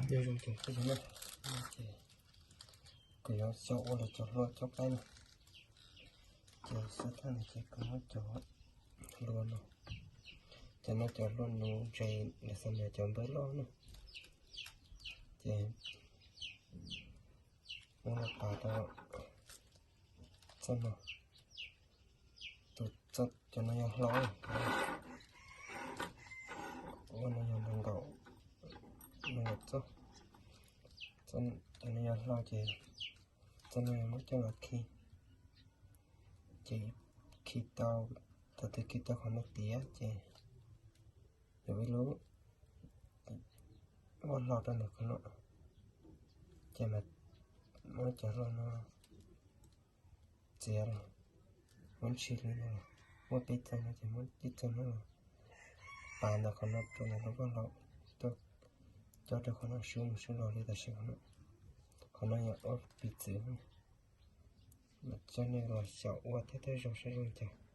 Nyob zoo cov phooj ywg na, ces kuv yuav xyaum ua lawv cov hlua coj qaib no. Ces xub thawj no ces kuv muab cov hlua no, cov no cov hlua nuv ntses, lawv xav nws cov npawb loj na. Ces muab los pas rau txoj no. Tus, cov no yog hlau, ua no yog nees nkaum, nees nkaum txoj. Cov no yog hlau ces txoj no yog muab coj los khi, ces khi tau, thaum twg khi tau qhov no tiav ces yuav ib lub ua hlau rau ntawm qhov no, ces mas muab cov hlua no txiav los, muab ntshis li no, muab peb txoj no ces muab ib txoj no los pas ntawm qhov no rau ntawm lub vaj hlau, tuaj cob rau qhov no swb mus swb los li tam sim no. Qhov no yog ua piv txwv, mas coj nej los xyaum ua thiab thawj zaug saib zoo cas.